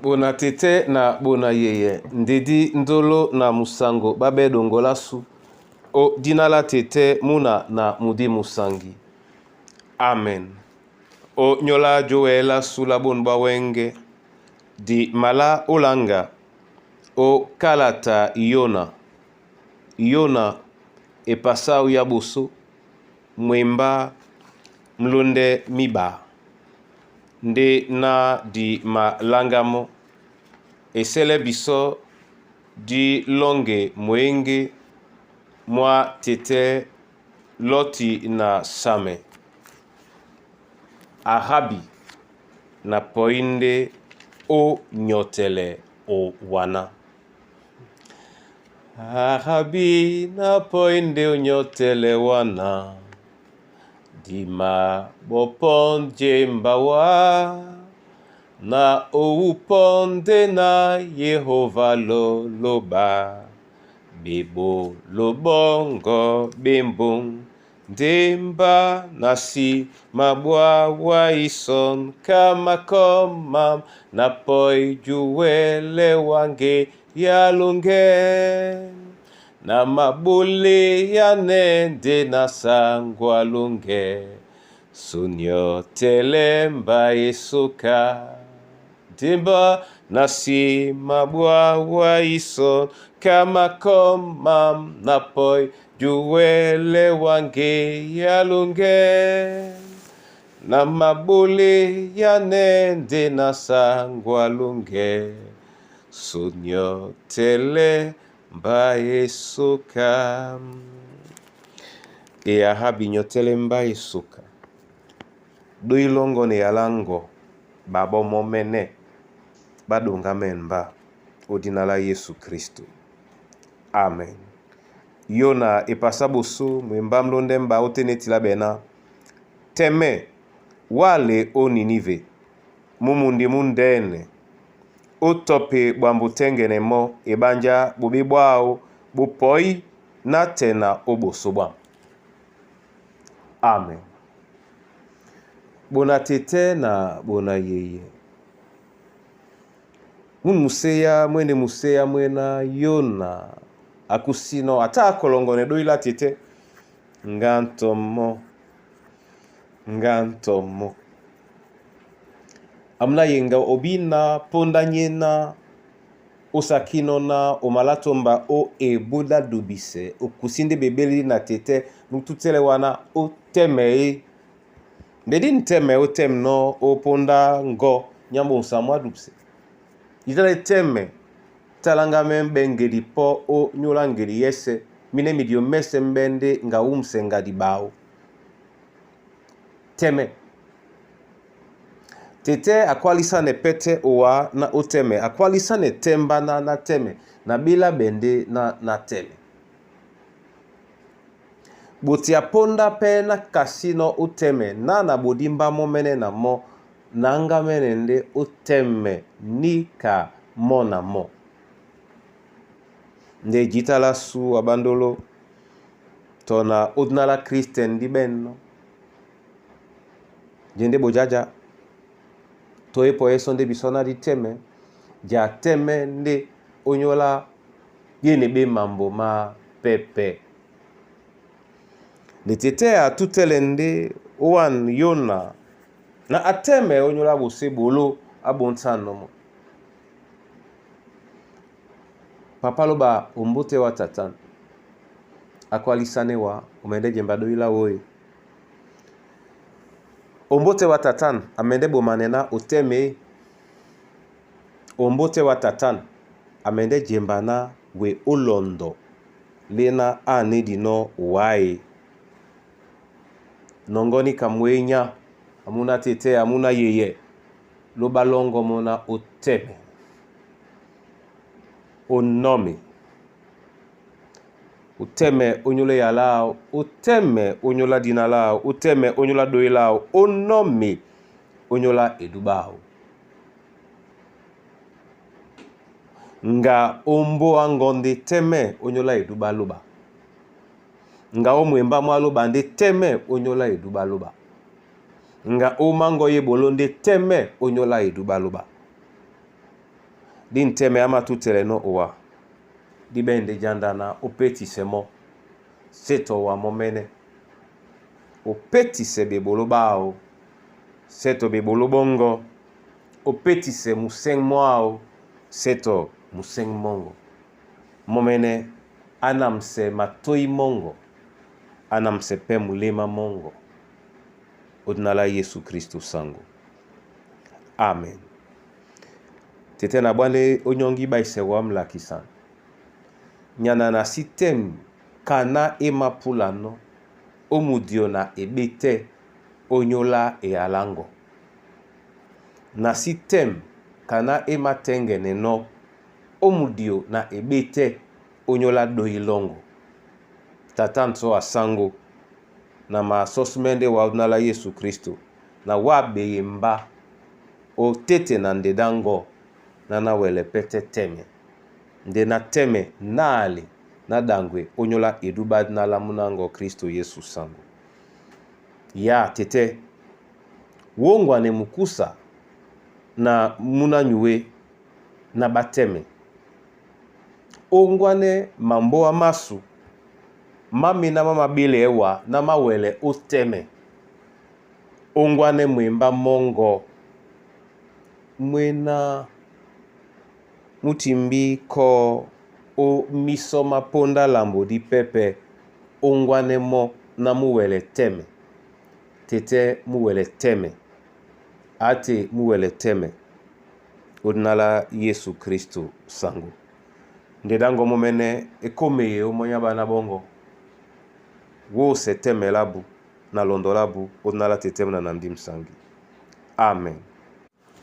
Bona tete na bona yeye ndedi ndolo na musango babe dongola su o dina la tete muna na mudi musangi. Amen. O nyola joela su la bon bawenge di mala olanga o kalata Yona. Yona epasau ya boso mwemba mlonde miba nde na di malangamo esele biso di longe mwenge mwa tete loti na same Arabi na poinde o nyotele o wana. Arabi na poinde o nyotele wana dima boponje mbawa na ouponde na Yehova loloba bebo lobongo bembong ndemba nasi mabwa waison kama na poi juwele wange yalunge na mabule ya nende na sangwa lunge sunyo telemba esuka ndemba nasi mabwa waison kama komam na poi juwele wange yalunge na mabule ya nende na sangwa lunge sunyo telemba esuka. E Ahabi nyotelemba esuka doilongo ne yalango babo momene badonga memba odina la Yesu Kristo. Amen. Yona epasa boso mwemba mlonde mba otenetila bena teme wale o Ninive mumundi mundene otope bwambu tengene mo ebanja bobe bwao bopoi na tena oboso bwam. Amen. Bona tete na bona yeye mun museya mwene museya mwena Yona akusino ata akolongone doila tete ngantomo ngantomo amuna yenga obina ponda nyena osakino na omalatomba o eboda dubise okusinde bebeli na tete nututele wana oteme e ndedi nteme oteme no oponda ngo nyambo nsamwa dubse itala teme talanga me mbengeli po o nyola ngeli yese mine midio mese mbende nga umse nga dibao teme tete akwalisa ne pete owa na oteme akwalisa ne temba na teme na bila bende na teme botia ponda pe na kasino oteme na bodimba mo mene na mo na nga mene nde oteme ni ka mo na mo nde jitala su abandolo to na odinala Christian di benno jende bojaja to epo eso nde biso na di teme ja teme nde onyola yene be mambo ma pepe nde tete atutele nde owan Yona na ateme onyola bose bolo abonsa nomo papa loba ombote wa tatan akwalisane wa omende jemba doila woye ombote wa tatan amende bomane na oteme ombote wa tatan amende jemba na we olondo lena anedi no wae nongoni kamwenya amuna tete amuna yeye loba longo mona oteme onome oteme onyola yalao oteme onyola dinalao oteme onyola doilao onome onyola edubao nga ombo angonde teme onyola eduba loba nga omwemba mwa loba nde teme onyola eduba loba nga omango ye bolo nde teme onyola eduba loba. Di ntɛ́mɛ á matútɛlɛnɔ́ owa, dí ɓɛ̂n ndé janda ná ó pétisɛ mɔ́, sé tɔ wa mɔ́ mɛ́nɛ́. Ó pétisɛ ɓeɓoló ɓáō, sé tɔ ɓeɓoló ɓɔ́ŋgɔ̄. Ó pétisɛ musɛ̂ŋ mwáō, sé tɔ musɛ̂ŋ mɔ́ŋgɔ. Mɔ́ mɛ́nɛ́ á namsɛ matôy mɔ́ŋgɔ, á namsɛ pɛ́ muléma mɔ́ŋgɔ. Ó dina lá Yésu Kristo saŋgó. Amen. Tete na bwande onyongi baise wa mlakisana. Nyana na si teme kana e mapulano omudio na ebete onyola eyalango. Na si teme kana e matengene no omudio na ebete onyola doilongo. Tata ntso asango na masosmende wa odinala Yesu Kristo na wa beyemba o tete na ndedango na na wele pete teme. Nde na teme naali na dangwe onyola eduba dinala munango Kristo Yesu sango. Ya tete wongwane mukusa na munanyuwe na bateme. Ongwane mamboa masu mami na mama ewa na mawele oteme. Ongwane mwemba mongo mwena mutimbi ko o miso maponda lambo di pepe ongwane mo na muwele teme. Tete muwele teme. Ate muwele teme. Odinala Yesu Kristo sango. Ndedango momene ekomeye omonya bana bongo. Wo se teme labu na londo labu odinala tete na nandi msangi. Amen.